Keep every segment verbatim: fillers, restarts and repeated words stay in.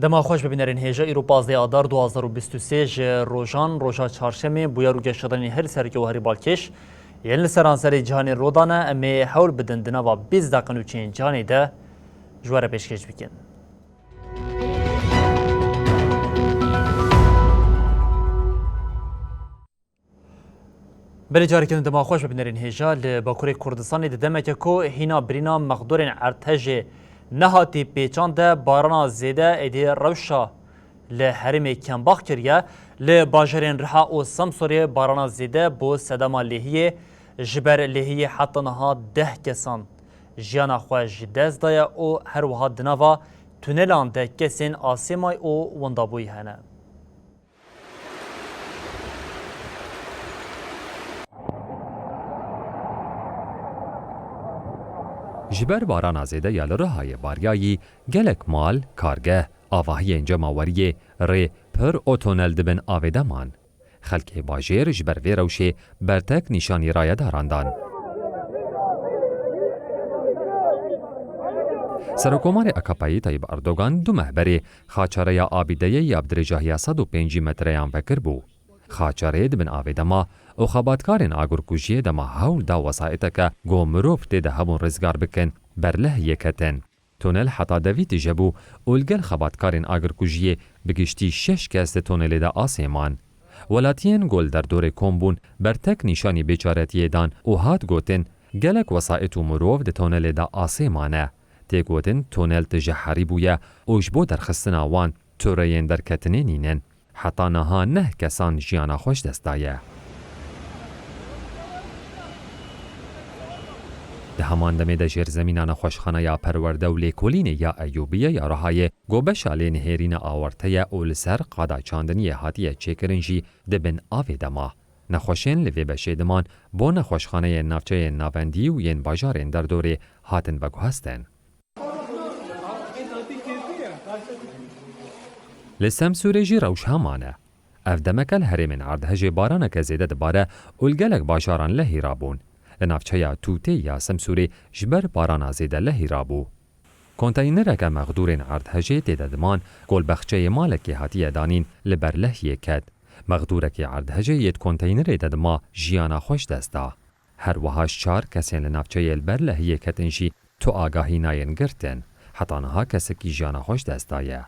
Dema xweş bibînerên hêja, îro pazdeh adar du hazar û bîst û sê ji rojan, roja çarşemê, bûyer û geşedanên her li ser rêkê û herî balkêş yên li seranserê cîhanê rû dane, em ê hewl bidin di nava bîst deqe nûçeyên cîhanê de ji we re pêşkêş bikin. Belê, careke din dema xweş bibînerên hêja. Li Bakurê Kurdistanê di demeke ku hîna birîna mexdûrên erdhejê nehatî pêçan de barana zêde êdî rewşa li herêmê kembax kiriye. Li bajarên Riha û Semsûrê barana zêde bo sedema lêhiyê, ji ber lêhiyê heta niha deh kesan jiyana xwe ji dest daye û her wiha di nava tunelan de kesên asê may û windabûyî hene. Ji ber barana zêde ya li Rihayê bariyayî, gelek mal, kargeh, avahiyên cemaweriyê, rê pir û tonel di bin avê de man. Xelkê bajêr ji ber vê rewşê bertek nîşanî rayedaran dan. Serokkomarê A K P'yê Tayyip Erdogan du meh berê Xaçareya Abîdeyê ya bi dirêjahiya sed û pêncî metreyan vekiribû. Xaçarê di bin avê de ma û xebatkarên agirkujiyê dema hewl da wesayîteke ku mirov tê de hebûn rizgar bikin, ber lehiyê ketin. Tonel heta devî tije bû û li gel xebatkarên agirkujiyê bi giştî şeş kes di tonelê de asê man. Welatiyên ku li derdorê kom bûn, bertek nîşanî bêçaretiyê dan û hat gotin, gelek wesayît û mirov di tonelê de asê mane. Tê gotin, tonel tije herî bûye û ji bo derxistina wan toreyên derketinê nînin. Heta niha neh kesan jiyana xwe ji dest daye. Di heman demê de jêrzemîna nexweşxaneya perwerde û lêkolînê ya Eyûbiyê ya Rihayê, ku beşa lê nihêrîna awarte ye û li ser qada çandiniyê hatiye çêkirin jî di bin avê de ma. Nexweşên li vê beşê diman bo nexweşxaneyên navçeyên navendî û yên bajarên derdorê hatin veguhestin. Li Semsûrê jî rewş heman e. Ev demeke li herêmên erdhejê baraneke zêde dibare û li gelek bajaran lehî rabûn. Li navçeya Tûtê ya Semsûrê ji ber barana zêde lehî rabû. Konteynereke mexdûrên erdhejê tê de diman, ku li bexçeyê malekê hatiye danîn, li ber lehiyê ket. Mexdûrekî erdhejê yê di konteynerê de dima jiyana xwe ji dest da. Her wiha ji çar kesên li navçeyê li ber lehiyê ketin jî tu agahî nayên girtin. Heta niha kesekî jiyana xwe ji dest daye.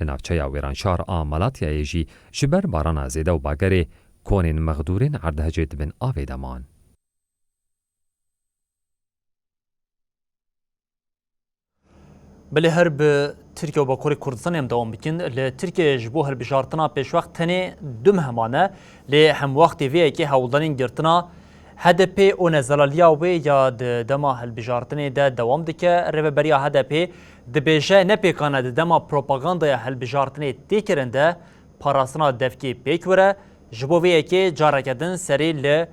Li navçeya Wêranşar a Malatyayê jî ji ber barana zêde û bagerê konên mexdûrên erdhejê di bin avê de man. Belê, her bi Tirkiye û Bakurê Kurdistanê em dewam bikin. Li Tirkiyeyê ji bo hilbijartina pêşwext tenê du meh mane, lê hemwextê vê yekê hewldanên girtina H D P û nezelaliya wê ya di dema hilbijartinê de dewam dike. Rêveberiya H D P dibêje, ne pêkan e di dema propagandaya hilbijartinê tê kirin de parastina devkê pêk were. Ji bo vê yekê careke din serî li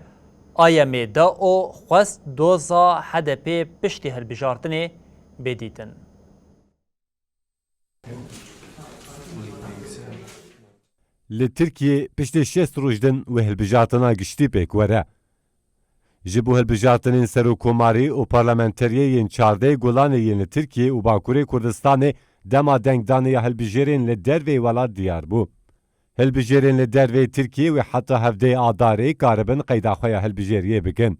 A Y M'ê da û xwest doza H D P'ê piştî hilbijartinê bê dîtin. Li Tirkiyê piştî şêst roj din wê hilbijartina giştî pêk were. Ji bo hilbijartinên serokkomarî û parlamenteriyê yên çardeh gulanê yên li Tirkiyê û Bakurê Kurdistanê dema dengdanê ya hilbijêrên li derveyî welat diyar bû. Hilbijêrên li derveyî Tirkiyê wê heta hevdehê Adarê karibin qeyda xwe ya hilbijêriyê bikin.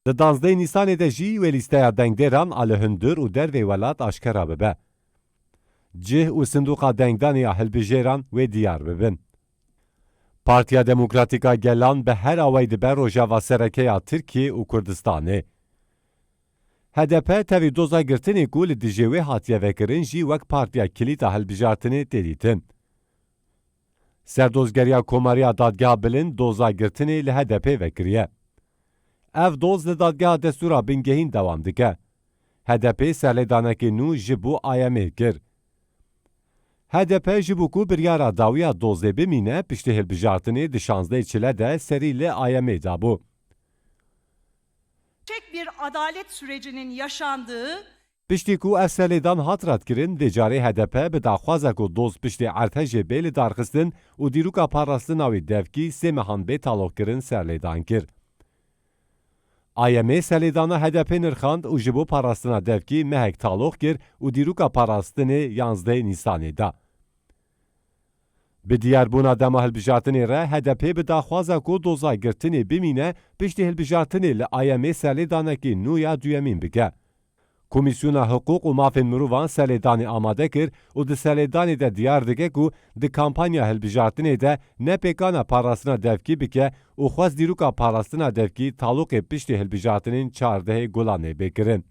Di danzdehê Nîsanê de jî wê lîsteya dengdêran a li hundir û derveyî welat aşkera bibe. Cih û sindoqa dengdanê ya hilbijêran wê diyar bibin. Partiya Demokratîk a Gelan bi her awayî dibe rojeva sereke ya Tirkiyê û Kurdistanê. H D P tevî doza girtinê ku li dijê wê hatiye vekirin jî wek partiya kilît a hilbijartinê tê dîtin. Serdozgeriya Komariya Dadgeha Bilind doza girtinê li H D P vekiriye. Ev doz li dadgeha destûra bingehîn dewam dike. H D P serlêdanekê nû ji bo A Y M'ê kir. H D P ji bo ku biryara dawiya dozê bimîne, piştî hilbijartinê di şazdehê çile de serî li A Y M'ê dabû. Gerçek bir adalet sürecinin yaşandığı Piştî ku ev serlêdan hat redkirin, vê carê H D P bi daxwaza ku doz piştê erdhejê bê lidarxistin û dîroka parastina wî devkî sê mehan bê taloqkirin serlêdan kir. A Y M serlêdana H D P nirxand û ji bo parastina devkî mehek taloq kir û dîroka parastinê yanzdehê Nîsanê da. Bi diyarbûna dema hilbijartinê re H D P bi daxwaza ku doza girtinê bimîne, piştî hilbijartinê li A Y M'ê serlêdanekî nû ya duyemîn bike. Komîsyona Hiqûq û Mafên Mirovan serlêdanê amade kir û di serlêdanê de diyar dike ku di kampanya hilbijartinê de ne pêkana parastina devkî bike û xwest dîroka parastina devkî taloqê piştî hilbijartinên çardehê Gulanê bê kirin.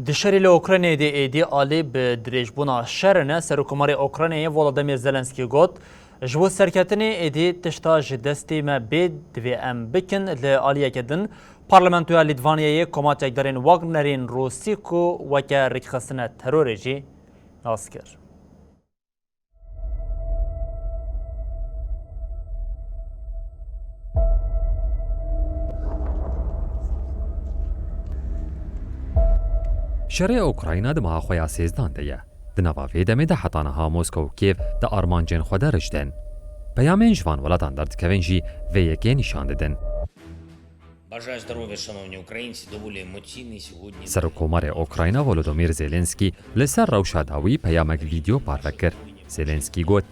Di şerê li Ukraynayê de êdî alî bi dirêjbûna şer ne. Serokkomarê Ukraynayê Volodymyr Zelenskî got, ji bo serketinê êdî tişta ji destê me bê divê em bikin. Li aliyeke din, Parlamentoya Lîtvanyayê Koma Çekdarên Wagnerên Rûsî ku weke rêkxistine terorê jî nas kir. Şerê Ukrayna di meha xwe ya sêzdan de ye. Di nava vê demê de heta niha Moskow û Kiev di armancên xwe de rijd in. Peyamên ji van welatan derdikevin jî vê yekê nîşan didin. Бажаю здоров'я, шановні українці, доволі емоційний сьогодні. Serokkomarê Ukrayna Volodymyr Zelenskî li ser rewşa dawî peyamek vîdyo parve kir. Zelenskî got,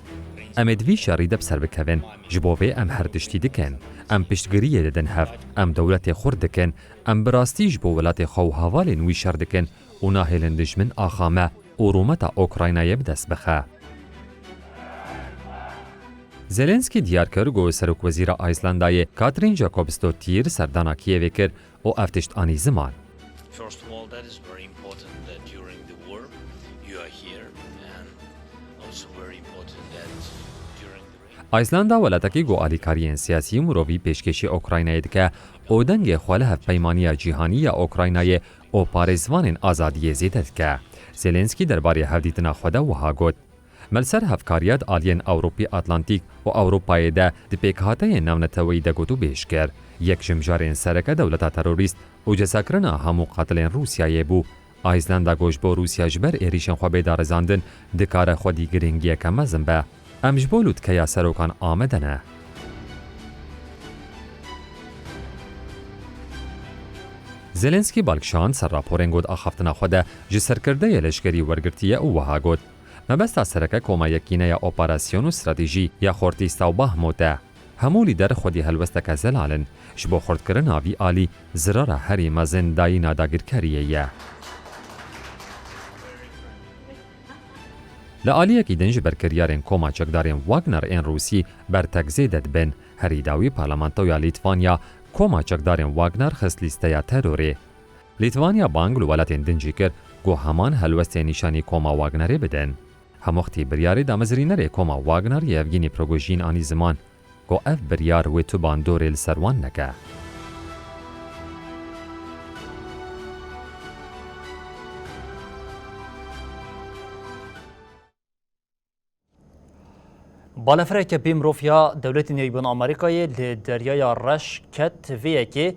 Em ê di vî şerî de bi ser bikevin. Ji bo vê em her tiştî dikin. Em piştgiriyê didin hev. Em dewletê xurt dikin. Em bi rastî ji bo welatê xwe û hevalên wî şer dikin û nahêlin dijmin axa me û rûmeta Ukraynayê bi dest bixe. Zelenskî diyar kir ku Serokwezîra Ayslendayê Katrin Jakobsdottir serdana Kiyevê kir û ev tişt anî ziman. First of all, that is very important that during the war you are here, and also very important that during the Ayslanda welatekî ku alîkariyên siyasî û mirovî pêşkêşî Ukraynayê dike û dengê xwe li hevpeymaniya cîhanî ya Ukraynayê û parêzvanên azadiyê zêde dike. Zelenskî derbarê hevdîtina xwe de wiha got, Me li ser hevkariya di aliyên Ewropî Atlantîk û Ewropayê de di pêkhateyên navneteweyî de gotûbêj kir. Yek ji mijarên sereke dewleta terorîst û cezakirina hemû qatilên Rûsyayê bû. Ayslanda got ji bo Rûsya ji ber êrîşên xwe bê darizandin, dikare xwedî girîngiyeke mezin be. Em ji bo lûtkeya serokan amade ne. Zelenskî bal kişand ser raporên ku di axaftina xwe de ji serkirdeyê leşkerî wergirtiye û wiha got, Mebesta sereke koma yekîne ya operasyon û stratejî ya Xortîsta û Bahmut e. Hemû lîder xwedî helwesteke zelal in. Ji bo xurtkirina vî alî zirara herî mezin dayîna dagirkeriyê ye. Li aliyekî din ji ber kiryarên Koma Çekdarên Wagner ên Rûsî bertek zêde dibin. Herî dawî Parlamentoya Lîtvanya Koma Çekdarên Wagner xist lîsteya terorê. Lîtvanya bang li welatên din jî kir ku heman helwestên nîşanî Koma Wagnerê bidin. Hemwextî biryarê damezrînerê Koma Wagner Yevgînî Prigojîn anî ziman ku ev biryar wê tu bandorê li ser wan neke. Balefireke bê mirov ya Dewletên Yekbûn Amerîkayê li Deryaya Reş ket. Vê yekê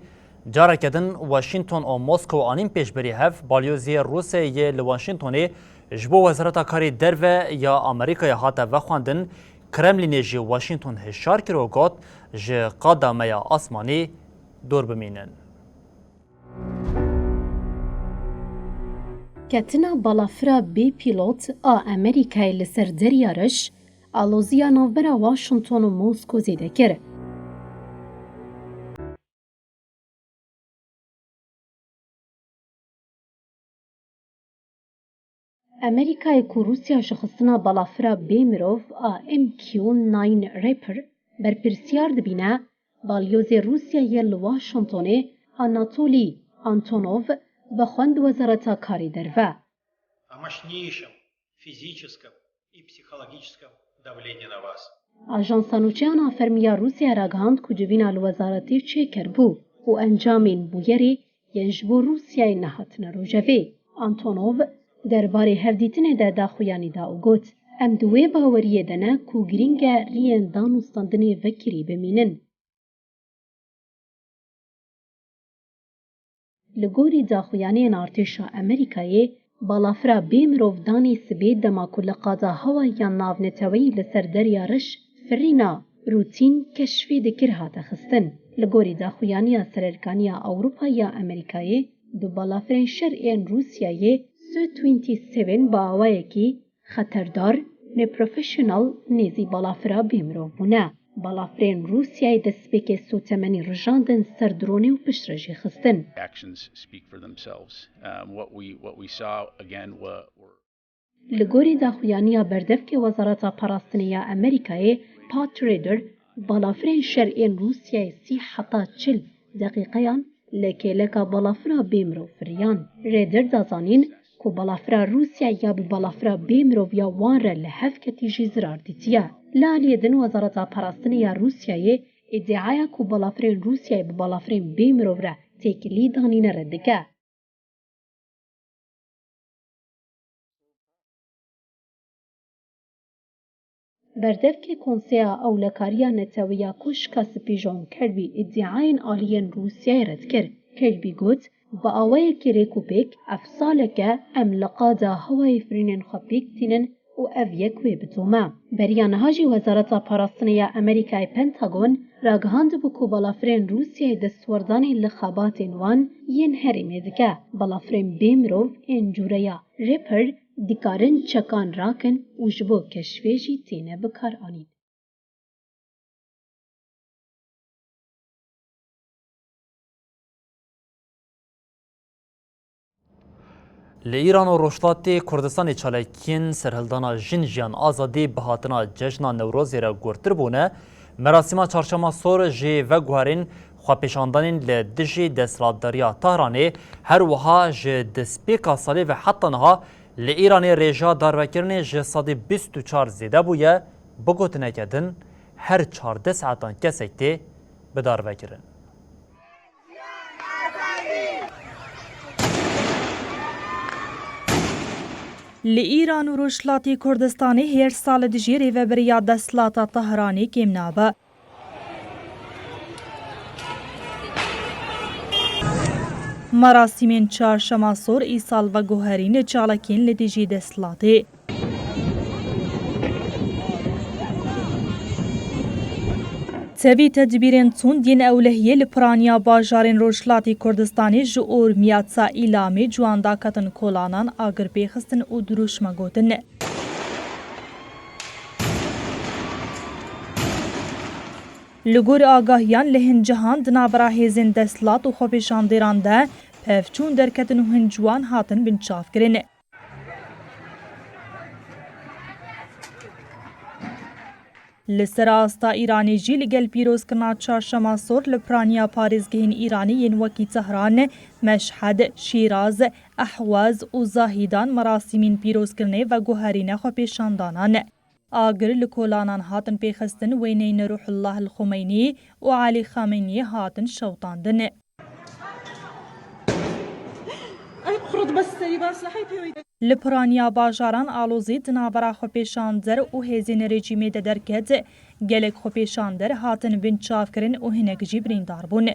careke din Washington û Moskow anîn pêşberî hev. Balyozê Rûsyayê yê li Washingtonê ji bo Wezareta Karê Derve ya Amerîkayê hate vexwendin. Kremlînê jî Washington hişyar kir û got, Ji qada me ya asmanî dûr bimînin. Ketina balafira bê pîlot a Amerîkayê li ser Derya Reş, aloziya navbera Washington û Moskow zêde kir. Amerîkayê ku Rûsya ji xistina balafira bê mirov a M Q nine Reaper berpirsiyar dibîne, balyozê Rûsyayê li Washingtonê Anatolî Antonov bi xwend Wezareta Karê Derve. О мощнейшем физическом и психологическом давлении на вас. Ajansa Nûçeyan a Fermî ya Rûsyayê ragihand ku civîna li wezaretê çêker bû û encamên bûyerê yên ji bo Rûsyayê nehatine rojevê. Antonov derbarê hevdîtinê de daxuyanî da û got, Em di wê baweriyê de ne ku girîng e riyên danûstandinê vekirî bimînin. Li gorî daxuyaniyên artêşa Amerîkayê, balafira bê mirov danê sibê dema ku li qada hewayî ya navneteweyî li ser Derya Reş firîna rûtîn keşfê dikir hate xistin. Li gorî daxuyaniya Sererkaniya Ewropa ya Amerîkayê, du balafirên şer ên Rûsyayê Su twenty seven bi awayekî xeterdar, neprofesyonel nêzî balafira bêmirov bûne. Balafirên Rûsyayê destpêkê sotemenî rijandin ser dronê û piştre jê xistin. Actions speak for themselves. Um, what we, what we saw, again, wa-, were Li gorî daxuyaniya berdevkê Wezareta Parastinê ya Amerîkayê, Pat Rader, balafirên şer ên Rûsyayê sî heta çil deqîqeyan li kêleka balafira bêmirov firiyan. Rader da zanîn ku balafira Rûsyayê ya bi balafira bêmirov ya wan re li hev ketî jî zirar dîtiye. Li aliyê din Wezareta Parastinê ya Rûsyayê îdiaya ku balafirên Rûsyayê bi balafirên bêmirov re têkilî danîne red dike. Berdevkê Konseya Ewlekariya Netewî ya Koşika Spî John Kirby îdiayên aliyên Rûsyayê red kir. Kirby got, Bi awayekî rêkûpêk ev salek e em li qada hewayê firînên xwe pêk tînin û ev yek wê bidome. Beriya niha jî Wezareta Parastinê ya Amerîkayê Pentagon ragihandibû ku balafirên Rûsyayê destwerdanê li xebatên wan yên herêmê dike. Balafirên bê mirov ên cûreya Reaper dikarin çekan rakin û ji bo keşfê jî têne bikaranîn. Li Îran û Rojhilatê Kurdistanê çalakiyên serhildana jin, jiyan, azadî bi hatina cejna Newrozê re gurtir bûne. Merasîma Çarşema Sor jê veguherên xwepêşandanên li dijî desthilatdariya Tehranê, her wiha ji destpêka salê ve heta niha li Îranê rêja darvekirinê ji sedî bîst û çar zêde bûye. Bi gotineke din, her çardeh saetan kesek tê bidarvekirin. Li Îran û Rojhilatê Kurdistanê hêrsa li dijî rêvebiriya desthilata Tehranê kêm nabe. Merasîmên Çarşema Sor îsal veguherîne çalakiyên li dijî desthilatê. Tevî tedbîrên tund yên ewlehiyê li piraniya bajarên Rojhilatê Kurdistanê ji Urmiya ta Îlamê ciwan daketin kolanan, agir pêxistin û dirûşme gotin. Li gor agahiyan li hin cihan di navbera hêzên desthilat û xwepêşandêran de pevçûn derketin û hin ciwan hatin binçavkirin. Li ser asta Îranê jî li gel pîrozkirina Çarşema Sor li piraniya parêzgehên Îranê yên wekî Tehran, Meşhed, Şîraz, Ehwaz û Zahîdan merasîmên pîrozkirinê veguherîne xwepêşandanan. Agir li kolanan hatin pêxistin, wêneyên Ruhullah el Xumeynî û Elî Xamenî hatin şewitandin. Li piraniya bajaran alozî di navbera xwepêşander û hêzên rejîmê de derket, gelek xwepêşander hatin binçavkirin û hinek jî birîndar bûn.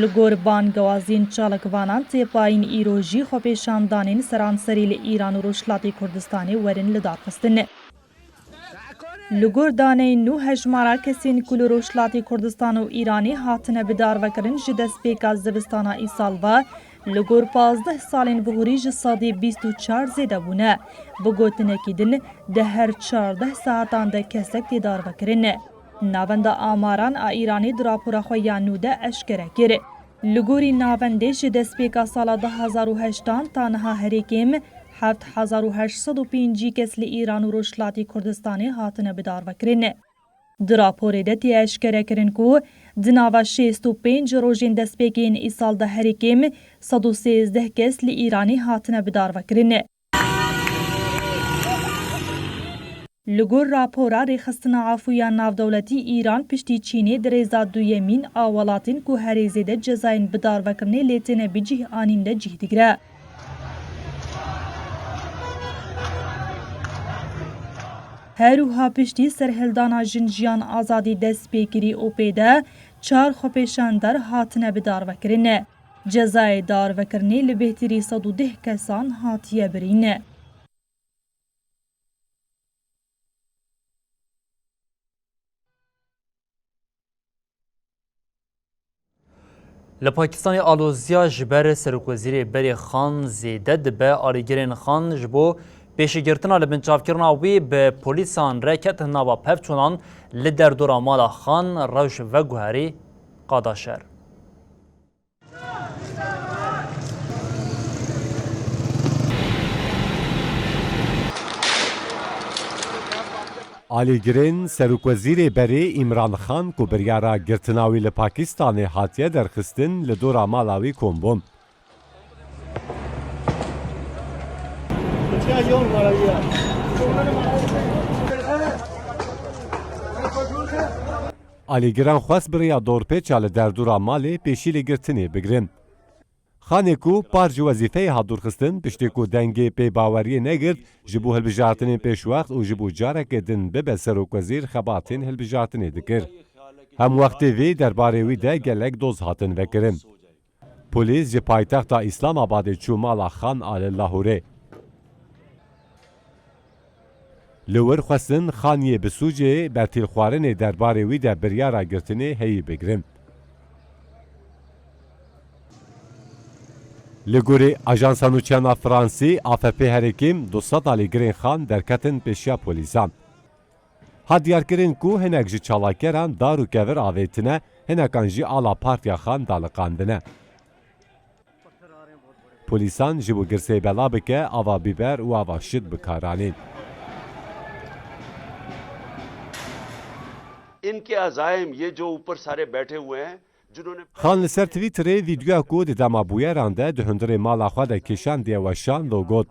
Li gor bangewaziyên çalakvanan têpayîn îro jî xwepêşandanên seranserî li Îran û Rojhilatê Kurdistanê werin lidarxistin. Li gor daneyên nû, hejmara kesên ku li Rojhilatê Kurdistan û Îranê hatine bidarvekirin ji destpêka zivistana îsal ve li gor pazdeh salên bihurî ji sedî bîst û çar zêde bûne. Bi gotinekî din, di her çardeh saetan de kesek tê darvekirin. Navenda Amaran a Îranê di rapora xwe ya nû de eşkere kir. Li gorî navendê, ji destpêka sala du hezar û heştan ta niha herî kêm heft hezar û heşt sed û pêncî kes li Îran û Rojhilatê Kurdistanê hatine bidarvekirin. Di raporê de tê eşkerekirin ku di nava şêst û pênc rojên destpêkê yên îsal de herî kêm sed û sêzdeh kes li Îranê hatine bidarvekirin. Li gor rapora Rêxistina Efû ya Navdewletî, Îran piştî Çînê di rêza duyemîn a welatên ku herî zêde cezayên bidarvekirinê lê têne bicih anîn de cih digire. Her wiha piştî serhildana Jin Jiyan Azadî dest pê kirî û pê de çar xwepêşandar hatine bidarvekirin. Cezayê darvekirinê li bêhtirî sed û deh kesan hatiye birîn. Li Pakistanê aloziya ji ber Serokwezîrê berê Xan zêde dibe. Alîgirên Xan ji bo pêşîgirtina li binçavkirina wî bi polîsan re ket nava pevçûnan li derdora mala Xan rewş veguherî qada şer. Alîgirên Serokwezîrê berê Îmran Xan ku biryara girtina wî li Pakistanê hatiye derxistin, li dora mala wî kom bûn. Alîgiran xwest bi rêya dorpêça li derdora malê pêşî li girtinê bigirin. Xanê ku par ji wezîfeyê hat dûrxistin, piştî ku dengê pêbaweriyê negirt, ji bo hilbijartinên pêşwext û ji bo careke din bibe serokwezîr xebatên hilbijartinê dikir. Hem wextê vê derbarê wî de gelek doz hatin vekirin. Polîs ji paytexta Îslamabadê çû mala Xan a li Lahûrê. Li wir xwestin Xan yê bi sûcê bertîlxwarinê derbarê wî de biryara girtinê heyî bigirin. Li gorî Ajansa Nûçeyan a Fransî, A F P, herî kêm du sed alîgirên Xan derketin pêşiya polîsan. Hat diyarkirin ku hinek ji çalakgeran dar û kevir avêtine, hinekan jî ala partiya Xan daliqandine. Polîsan ji bo girseyê bela bike, ava bîber û ava şit bi kar anîn. इनके अजायम, ये जो ऊपर सारे बैठे हुए हैं, जिन्होंने Xan li ser Twitterê vîdeoya ku di dema bûyeran de di hundirê mala xwe de kêşandiye weşand û got,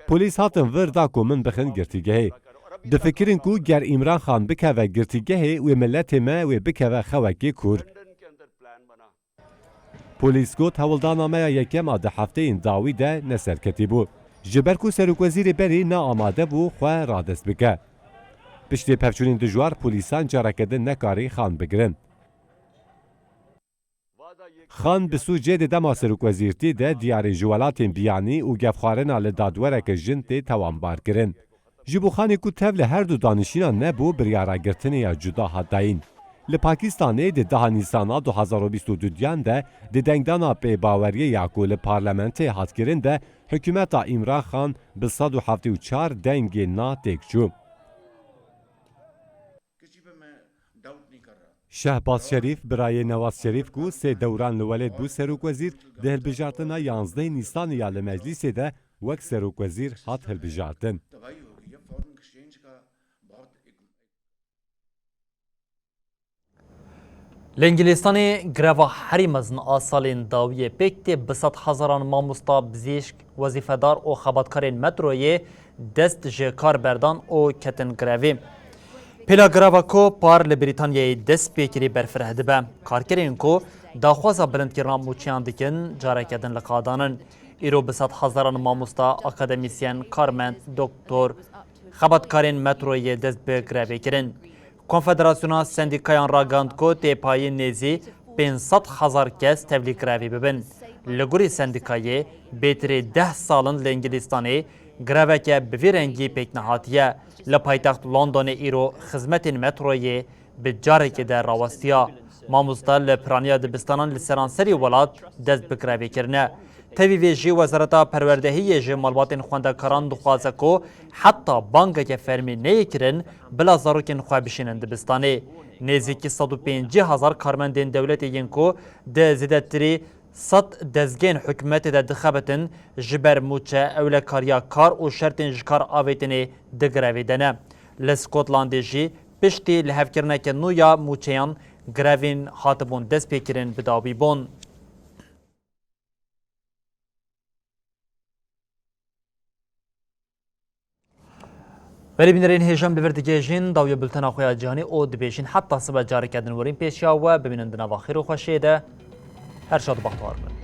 Polîs hatin vir da ku min bixin girtîgehê. Difikirin ku ger Îmran Xan bikeve girtîgehê, wê miletê me wê bikeve xewekê kûr. Polîs got, hewldana me ya yekem a di hefteyên dawî de neserketî bû. Ji ber ku serokwezîrê berê ne amade bû xwe radest bike. Piştê pevçûnên dijwar, polîsan careke din nekarî Xan bigirin. Xan bi sûcê di dema serokwezîrtî de diyarê ji welatên biyanî û gefxwarina li dadwereke jin tê tewanbarkirin. Ji bo Xanê ku tev li her du danişînan nebû, biryara girtinê ya cuda hat dayîn. Li Pakistanê di deha Nîsana du hazar û bîst û du diyan de di dengdana pêbaweriyê ya ku li parlamentê hat kirin de hikûmeta Îmran Xan bi sed û heftê û çar dengê na têk çû. Şehbaz Şerîf, birayê Newaz Şerîf ku sê dewran li welêt bû serokwezîr, di hilbijartina yanzdehê Nîsanê ya li meclîsê de wek serokwezîr hat hilbijartin. Li Îngilîstanê greva herî mezin a salên dawiyê pêk tê, bi sed hezaran mamosta, bizîşk, wezîfedar û xebatkarên metroyê dest ji kar berdan û ketin grevê. Pêla greva ku par li Brîtanyayê dest pê kirî berfireh dibe. Karkerên ku daxwaza bilindkirina mûçeyan dikin, careke din li qadan in. Îro bi sed hezaran mamosta, akademîsyen, karmend, doktor, xebatkarên metroyê dest bi grevê kirin. Konfederasyona Sendîkayan ragihand ku tê payîn nêzî pênc sed hezar kes tevlî grevê bibin. Li gorî sendîkayê, bêtirê deh sal in li Îngilîstanê greveke bi vî rengî pêk nehatiye. Li paytext Londonê îro xizmetên metroyê bi carekê de rawestiya. Mamoste li piraniya dibistanan li seranserî welat dest bi grevê kirine. Tevî vê jî Wezareta Perwerdehiyê ji malbatên xwendekaran dixwaze ku heta bangeke fermî neyê kirin, bila zarokên xwe bişînin dibistanê. Nêzîkî sed û pêncî hezar karmendên dewletê yên ku di zêdetirî sed dezgehên hikûmetê de dixebitin, ji ber mûçe, ewlekariya kar û şertên ji kar avêtinê di grevê de ne. Li Skotlandê jî piştî lihevkirineke nû ya mûçeyan, grevên hatibûn destpêkirin bi dawî bûn. Belê bînerên hêja em li vir digihêjin dawiya bultena xwe ya cîhanî û dibêjin heta sibe careke din werîn pêşiya we, bimînin di nava xêr û xweşiyê de. Her şad û bextewar bin.